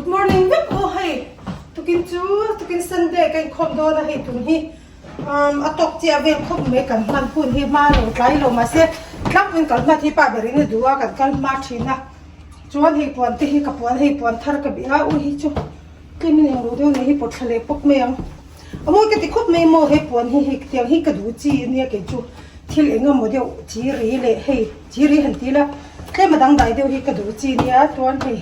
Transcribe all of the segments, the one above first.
Good morning vek aw hei tukin chu tukin Sunday ka inkhawm dawn a hei tun hi umm a tawk chiah vel khawp mai kan hman hun hi hma lo tlai lo mahse tlangpuiin kal hmat hi pa berin a duh a kan kal hma thin a chuan hei puan te hi ka puan hei puan thar ka bih a ui hi chu tlemin englo deuh nei hi pawt thla leh pawp mai ang. A mawi ka ti khawp mai maw he puan hi hei tiang hi ka duh chi ania kei chu thil eng emaw deuh chi ri leh hei chi ri han ti ila tlem a dangdai deuh hi ka duh chi ania chuan hei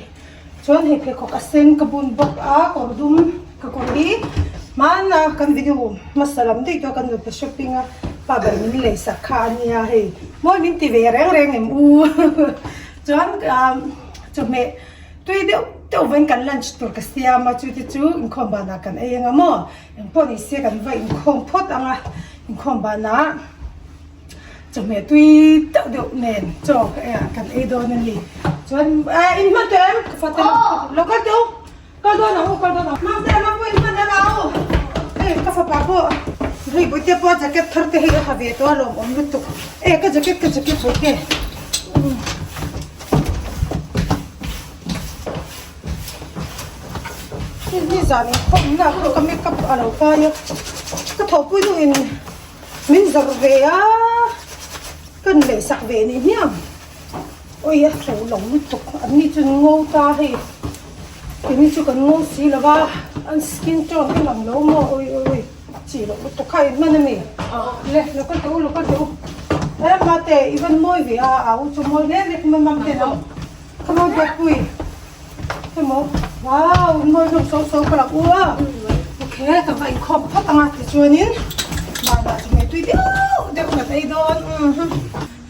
chuan hei pheikhawk a sen ka bun bawk a kawr dum ka kawr hi hmana kan video hmasa lam daih tawh kan nupa shopping a pa ber min lei sak kha ania hei mawi min ti ve reng reng em u chuan ah chawhmeh. Tui deuh deuh vawiin kan lunch tur ka siam a, chute chu inkhawm banah kan ei anga maw? Engpawh ni se kan va inkhawm phawt ang a, inkhawm banah chawhmeh tui deuh deuh nen chaw kan ei dawn a ni. Chuan eh in hman tawh em? Ka fate lo kal teh u, kal dawn ang u, kal dawn ang. Mamte a lam pawh in hman ela u, hei ka fapa pawh hei bawihte pawh jacket thar te hei a ha ve tawh a lawmawm lutuk. Eh ka jacket ka jacket bawihte. Ni zan in khawm na ka make up a lo kai a ka thawhpui duh in min zawrh ve a ka leh sak ve ni hmiang awi a tho lo lutuk an ni chu an ngo ta hei keini chu kan ngo si lo va an skin tone em ang lo maw awi awi awi. Chi loh lutuk kha in hman a mi? Le, lo kal teh u, lo kal teh u. E mate, i van mawi ve a, a u chu mawi hle hle kuma mam ten ang. Ka mawi biak pui. Emaw, wow, in mawi hlawm so so ka lak u a. Okay, ka va inkhawm phawt ang a, tichuanin vanah chu hmei tui deuh deuh kan ei dawn.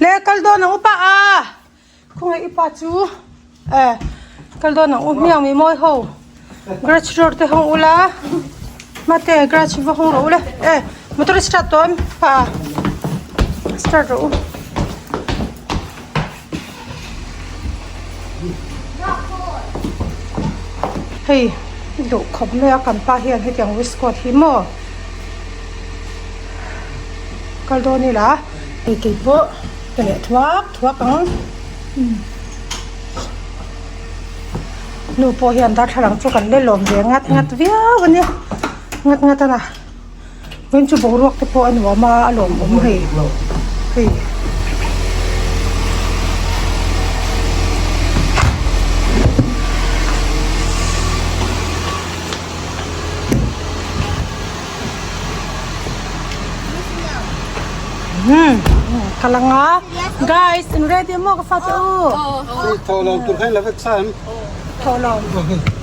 Le, kal dawn ang u pa a. Khawngaih i pa chu eh kal dawn ang u hmiang mi mawi ho garage door te hawng ula mate garage va hawng rawh ule eh motor i start tawh em pa start rawh u. Hei duh khawp mai a kan pa hian hetiang waistcoat hi maw kal dawn ila hei keipawh. Ka leh thuak thuak ang. Nu pawh hian darthlalang chu kan le lawm ve ngat ngat viau a nia ngat ngat a na vawiin chu boruak te pawh a nuam a a lawmawm hei hei. Ka la nga guys in ready maw ka fa che u Tho lo tur khan la vek sa em tho lo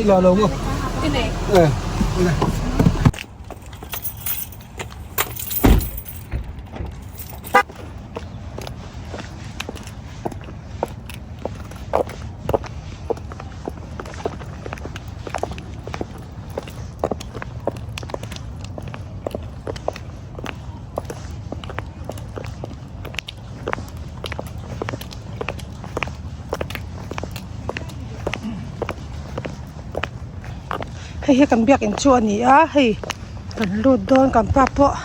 i la lo maw eh Hei hi kan biakinn chu a ni a hei kan lut dawn kan pa pawh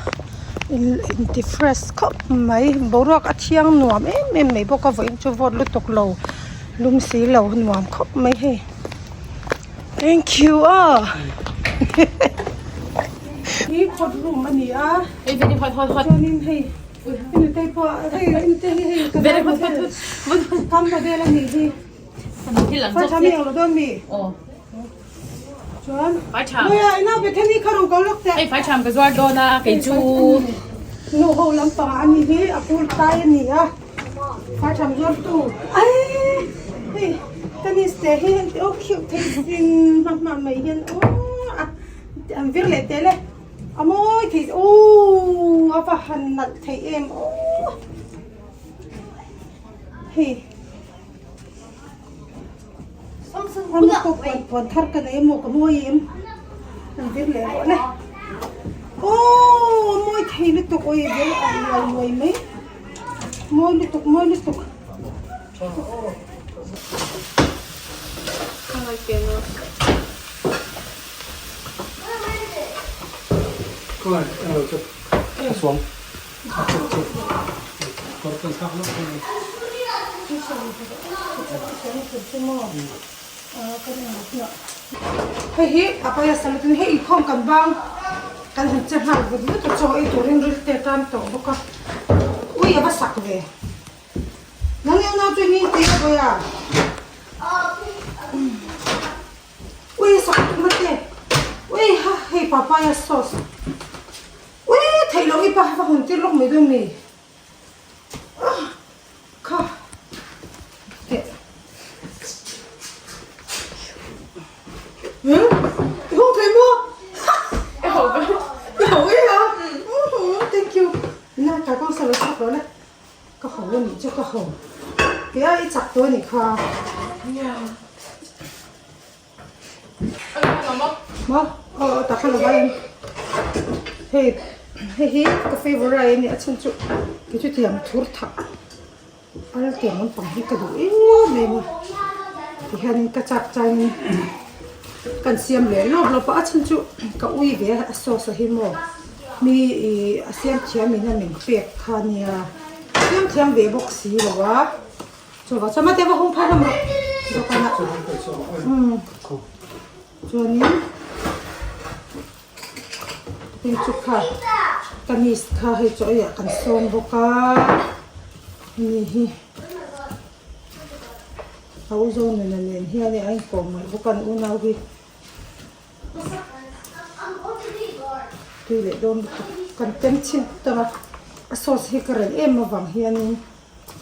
in ti fresh khawp mai boruak a thiang nuam em em mai bawk a vawiin chu vawt lutuk lo lum si lo nuam khawp mai hei. Thank you aw Hi hot room a ni a Hei very hot hot hot Chuanin hei i nutei pawh hei i nutei hi hei ka Very hot hot hot Kam model a nih hi Thil ang Fai tha mi ang lo dawn mi Aw Chuan Fai tha Luia i nau Bethany kha rawn ko lawk teh Hei fai tham ka zuar dawn a kei chu Nu ho lampangah a nih hi a kul tai a ni a. Fai tham zuar tu ai hei tennis te hi aw khiuh thei sin hma hma mai hian aw a an vir leh tel e a mawi thei aw a va han nalh thei em aw hei an pawh puan puan thar ka nei emaw ka mawi em an vir leh rawh le aw mawi thei lutuk awi vel a luai luai mai. Mawi lutuk mawi lutuk. Hei hi papaya salad a ni. Hei inkhawm kan bang kan han che nghal vut vut a chaw ei turin rilte tan tawh bawk a. Ui a va sak ve. Nang i unau chu i ning tih a vawi a. Ui a sak tum a te. Ui ha hei papaya sauce. Ui theih loh i pa va hawn tir lawk mai dawn mi. Kha teh. Hmm? I hawng thei maw? I hawng ka. I hawng e a. Thank you. Na kai kawng sa lo chhuak lo le. Ka hawng a nih chu ka hawng. Kei a i chak tawh a nih kha. Yeah. Maw aw aw tak lo vai hei hei hi ka favourite a ni a chhan chu kei chu tiang thur thah al tiang lampang hi ka duh em em a tihianin ka chak changin kan siam leh lawp lawp a a chhan chu ka ui ve a sauce a hi maw mi ih a siam thiam in a min pek kha nia siam thiam ve bawk si lo a. Chuvang chuan mate va hung phar hlawm rawh dawhkanah umm chuanin hei chu kha kamis kha hei chaw eiah kan sawm bawk a hemi hi a u zo nena nen hian a inkawm ngaih bawk a an unau hi. Tui leh dawn lutuk kan tem chhin phawt ang a a sauce hi ka rel em avang hianin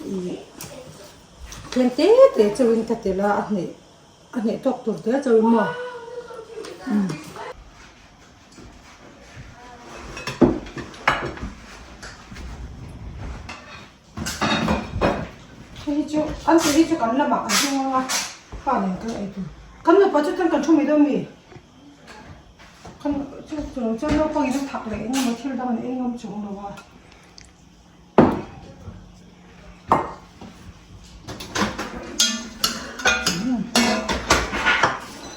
ih tlem te te chauhin ka tel a a hneh a hneh tawk tur te chauhin maw umm. Hei hi chu an tih hi chu kan lamah kan hmang ang a pa nen kan ei tur kan nupa chu chuan kan thu mai dawn mi kan chu chu chuan naupang in a thak leh eng emaw thil dang an ei ngam chung lo a.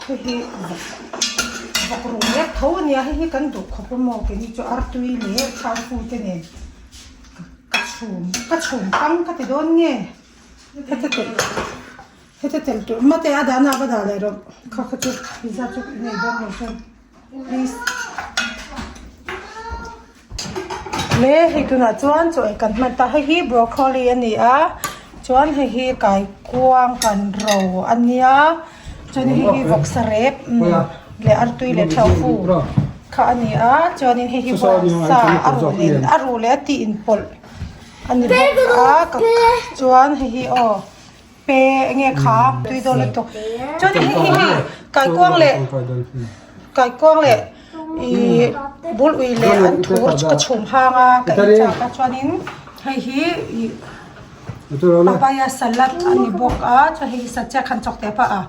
Hei hi vawk ruh lek tho a nia hei hi kan duh khawp a maw keini chu artui leh chhangfu te nen. Ka chhum ka chhum tang ka ti dawn nge heta telh heta telh tur mate a dahna a va dah leh rawh kha kha chu pizza chu i nei dawn lo chuan please le hei tunah chuan chaw ei kan hman ta hei hi broccoli a ni a chuan hei hi kaikuang kan ro a nia chuan hei hi vawksa rep leh artui leh thaufu. Kha a ni a, chuanin hei hi bawngsa a ruh leh a ruh leh a tih inpawlh a ni bawk a ka chuan hei hi aw pe eng nge kha tui dawn lutuk chuan hei hi hei kaikuang leh kaikuang leh ihh bul ui leh an thur ka chhum hang a ka en chak a chuanin hei hi ih papaya salad a ni bawk a chuan hei hi sachek han chawk teh pah a.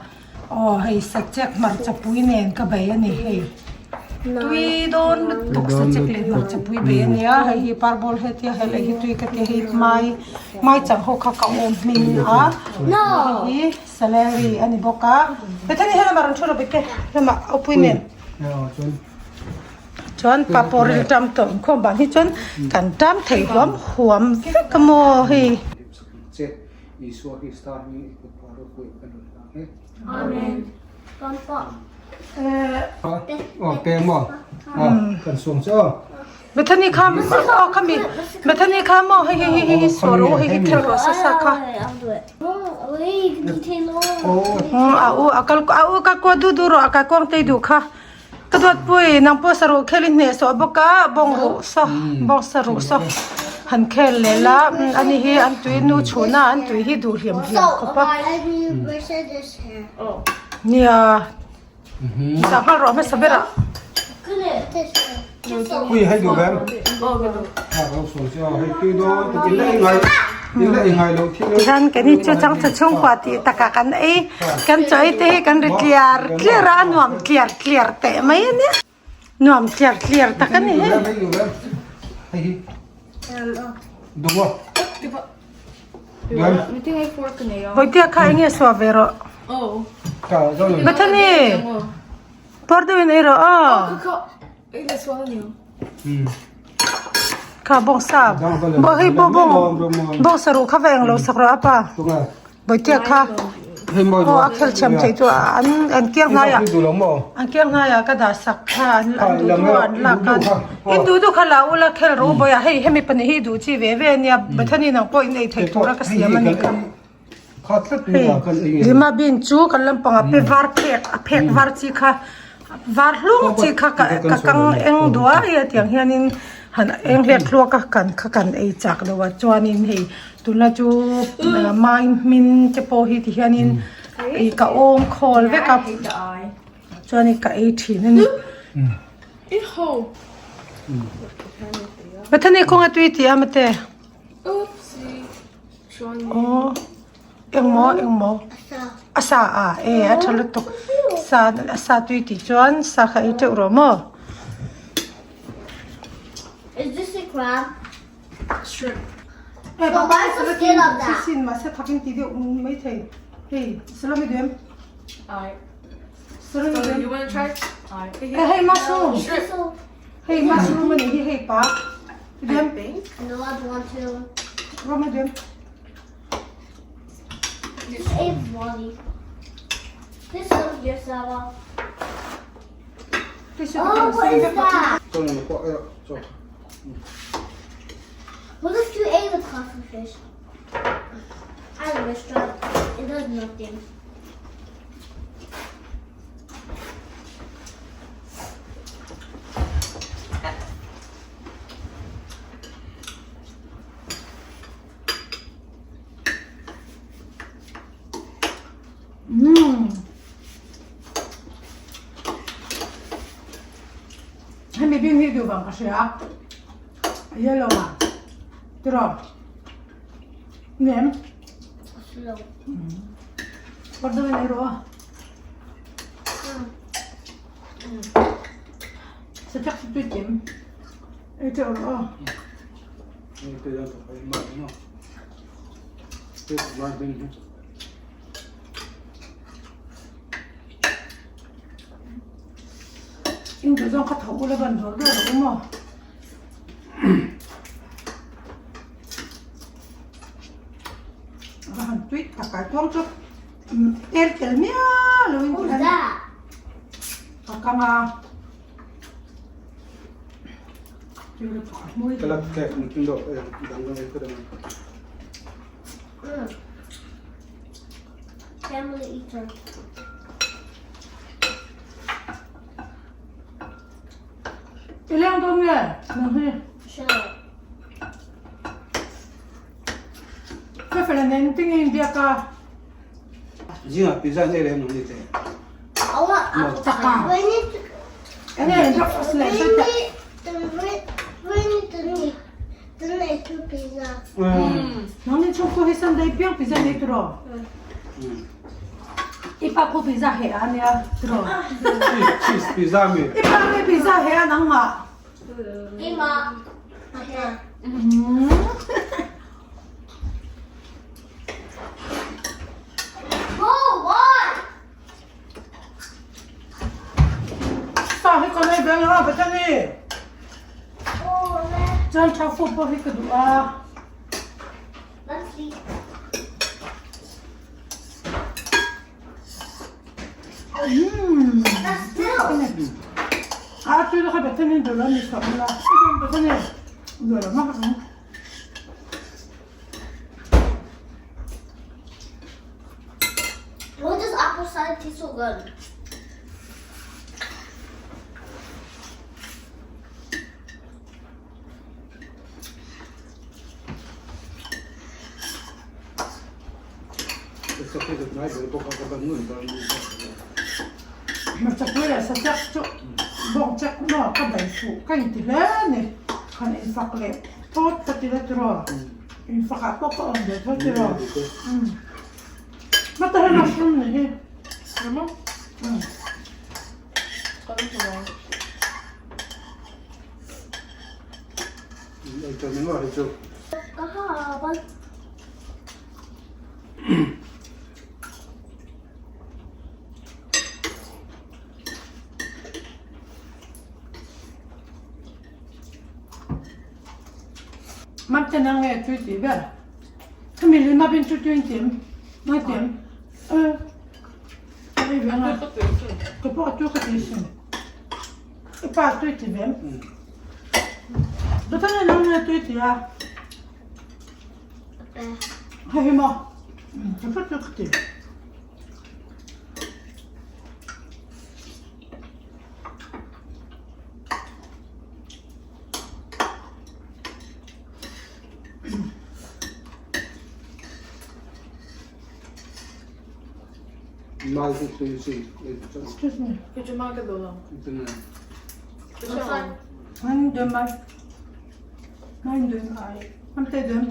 Aw hei sachek hmarchapui nen ka bei a ni hei tui dawn lutuk sachek leh hmarchapui bei a nia hei hi parbawl hetia hei leh hi tui ka tia hei mai mai chang ho kha ka awm hming a hei hi celery a ni bawk a Bethany helamah rawn thu rawh bike lamah awpui nen chuan papawr ril tam tawh inkhawm ban hi chuan kan tam thei huam huam vek a maw hei. Isua Krista hi i kut phah ropui kan rawn hlang e. Amen. Papa. Aw peng maw? Aw kan suang che aw. Bethany kha aw khami Bethany kha maw hei hei hei hei suar rawh hei hei khel rawh sa sa kha. A u a kal a u ka kua du du rawh a kai kuang tei duh kha. Ka duat pui nang pawh saruh khel i hneh sawh bawk a bawng ruh saw bawng saruh saw han khel leh la ani hi an tui nu chhuna an tui hi duh hliam hliam khawp a nia sanghal rawh hmasa berah. Ui hei duh ber Tihian keini chu changche chhungkua tih takah kan ei kan chaw ei te hi kan ri tliar tliar a a nuam tliar tliar teh mai a nia nuam tliar tliar tak a ni hei. Vawitia kha eng nge suah ve rawh Bethany. Puar deuh in ei rawh aw. Kha bawngsa bawh hei bawng bawngsa ruh kha va englo sak rawh apa bawihtea kha. Aw a khel thiam theih chu an an kiang hnaiah an kiang hnaiah ka dah sak kha an duh duh a an lak a in duh duh kha la ula khel ro bawi a hei hemi pahnih hi duh chi ve ve ania Bethany nang pawh in ei theih tura ka siam a ni kha hei lima bean chu kan lampangah pe var phek a phek var chi kha var hlung chi kha ka ka kang eng duai a tiang hianin han eng hlek hluak a kan kha kan ei chak deuh a chuanin hei tunlai chu mai hmin te pawh hi ti hianin ih ka awm khawl vek a chuanin ka ei thin a ni. Bethany khawnge tui tih a mate? Aw engmaw engmaw a sa a e a tha lutuk sa a sa tui tih chuan sa kha ei teuh rawh maw. Is this a crab? Shrimp. Hei So why so scared of that? Sin mahse thakin ti deuh mai thei hei salami duh em? I. Salami So duh em? you wanna try? I. Hei mushroom Shrimp. hei mushroom a nih hi hei pa ti duh em? No, I don't want to. Rawng a duh em? This is body. This is your sour. Oh, what is that? What if you ate a coffee fish? I restaurant. It does nothing. Umm. Hemi bing hi duh vang ka hria a yellow ah tiraw nem kawr deuh in ei rawh a satak chu tui kim ei teuh rawh aw. In duh zawng kha tho ula ban dawr dawr a awm aw. A va han tui tak ai tuang chu tel tel miah lo in ti hian a kang a. Family eater. I leng dawn nge? Nang hi. Sure. Ka fel nen tinge in biak a? Zingah pizza nei leh nang ni te. I want apple Taka. pie. We need to Enge in breakfast leh we sawi teh. need to we, we need to need to make two pizza. Nang ni chhungkua hi Sunday piang pizza nei tiraw? I pa pawh pizza heh a nia tiraw? Cheese pizza mi. I pa nge pizza heh a nangmah? Keimah. Okay. Oh, what? Sa hi ka nei ve nga Bethany. Chuan tha fu pawh hi ka duh a. A tui kha Bethany duh lo ni chhuah ula. Bethany duh lo mak ang. Why does apple cider taste so good? Hmarchapui leh sachek chu bawng chek maw ka bei fuh ka inti hle a ni. Han infak leh phawt ka ti la tiraw. Infakah pawh ka awm ve tho tiraw. Hmata hi mushroom ni hi. Mate nang nge tui tih ber? Hemi lima bin chu tui in tim? Ngai tim? Ka pawh a tui ka ti sin. I pa a tui ti ve em? Bethany nang nge tui ti a? Hei hi maw? Ka pawh tui ka ti. Excuse me. Anh đừng mà. Anh đừng ai. Anh tê đừng.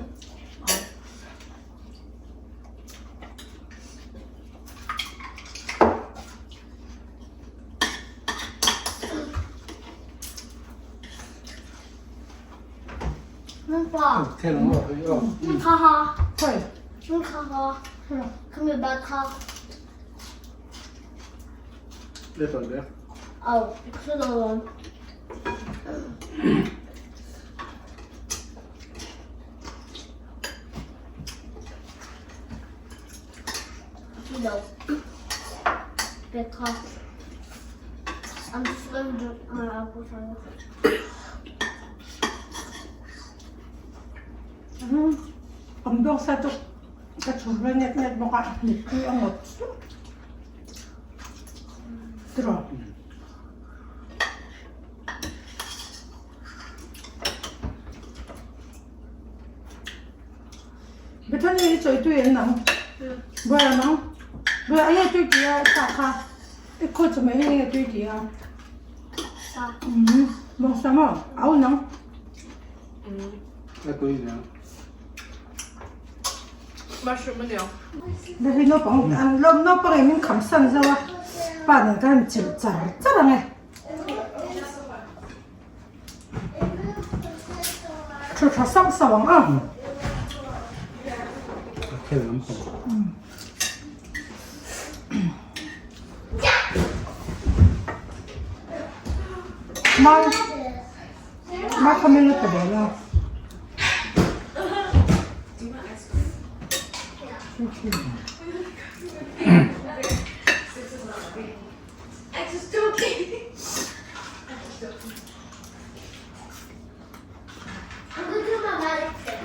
Sorry. Kan bawngsa chu ka chhum ve nek nek bawk a, mittui a ngawt suah tiraw. Bethany hi chawi tui an nang, buai a nang, buai a nge tui ti a sa kha, i khaw chu mai hi nge tui ti a, bawngsa maw au nang. Hei naupang an lawm naupang in min kham san zauh a pa nen khan an chilh char char ang e. Thu tha sauh sauh ang a. Mai. Má kha min la ta ve la.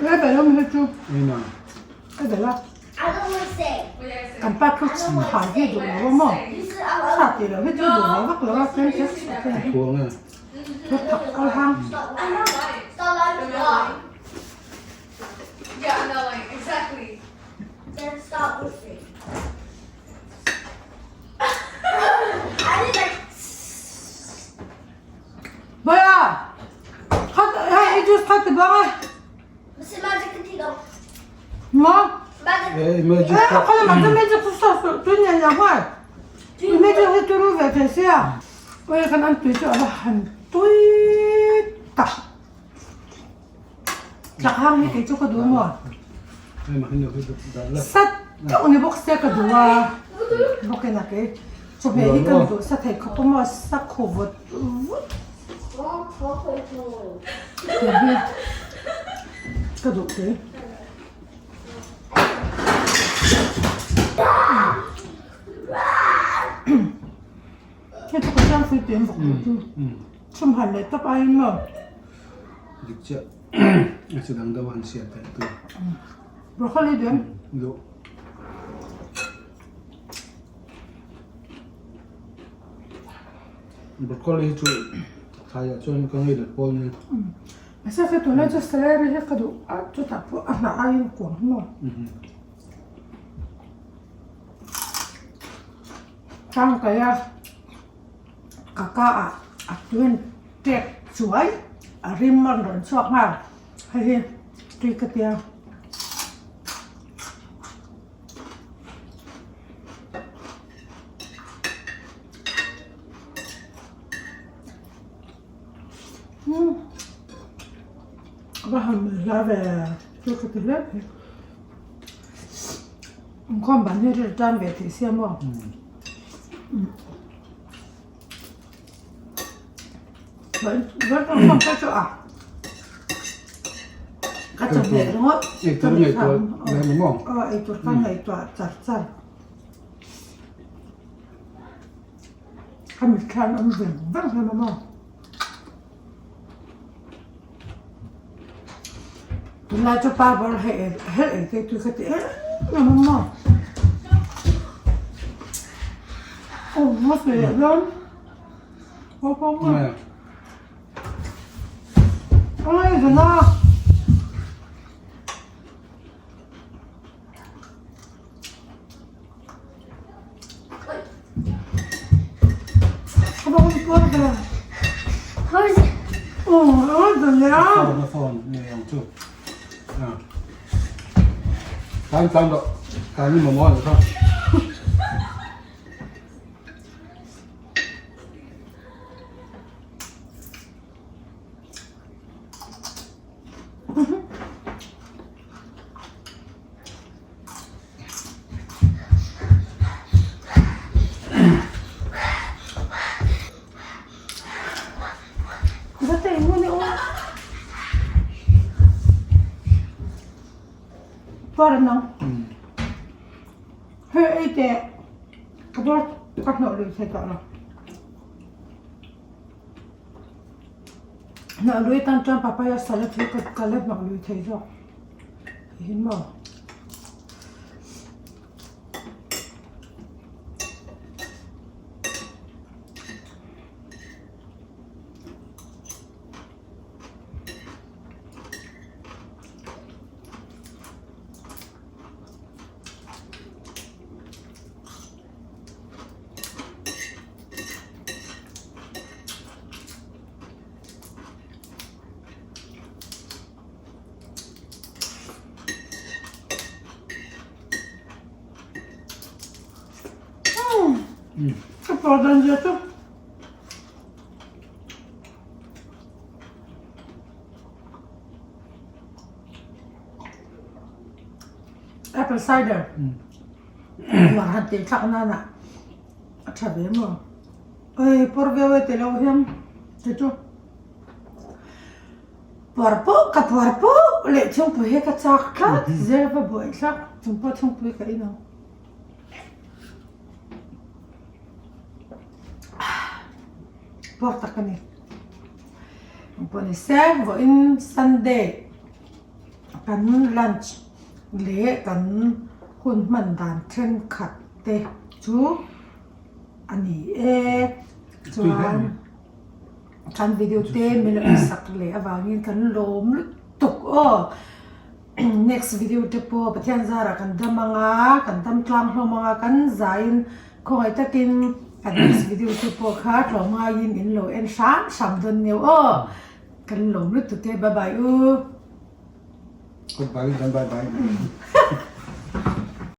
Lai ber awm hi chu a bel a. Kan pa thu chhai hi duh lo a maw? Sa tih loh hi chu duh lo vak lo a, tlem tlem chhuah. Bawia! Hei i juice kha ti bang e. Maw? Eh, a khala ma chu magic chu sa tui nen yang hmai. Magic hi turu ve thei sia. Oi khan an tui chu a va han tui tak. Chak hang hi kei chu ka duh maw? Sat deuh ni bawk se ka duh a. Bawk in a kei chawhmeh hi kan duh sa thei khawp a maw sa khu vut vut. Tih hi ka duh tui. Hei chu ka chiang pui tui bawk tawh chu. Chhum han leh tawp aiin maw. Dik chiah a chi dang deuh han siam theih tur. Broccoli duh em? Duh. Broccoli chu thlaiah chuan ka ngei let pawl nia. Mahse ka tunlai chu celery hi ka duh a chutah pawh a hnah aiin kuang maw. Tangkaia ka ka ah a tui tek chuai a rim a rawn chhuak nghal hei hi tui ka tia. Va han hla ve tui ka ti hle mai. Inkhawm ban hi rilru tan ve theih sia maw? Inkhawm pawh chu a ka chawhmeh ringawt Eitur ngaihtuah leh ni maw? Aw eitur kha ngaihtuah char char. Ka mitthla an awm veng veng hlawm a maw. Tunlai chu pa ber hei helh ei te tui ka ti em em a maw. Aw va ti leh dawn. Aw pawh maw. Ai zana. Tan tan rawh tan i mamawh a nih kha. Hei ei teh ka dawt ka hnawh lui thei tawh lo. Hnawh lui tan chuan papaya salad hi ka la hnawh lui thei zawk. Hi maw. Ka pawh dan zia chu. Apple cider. Uar han tih thlak nana a tha ve maw. Oi pawr viau e ti lo hian ti chu. Puar pawh ka puar pawh leh chhungpui hi ka chak tlat zel va buai thlak chung pawh chhungpui ka in ang. Puar tak a ni. Engpawh ni se vawiin Sunday kan lunch leh kan hun hman dan thenkhat te chu a ni e chuan. Kan video te min lo sak leh avangin kan lawm lutuk aw. Next video te pawh Pathian zarah kan dam anga, kan dam tlang hlawm anga, kan zaiin khawngaih takin kan next video te pawh kha tlawm ngaiin in lo en hram hram dawn neu aw. Kan lawm lutuk e, bye bye u. Goodbye, bye bye.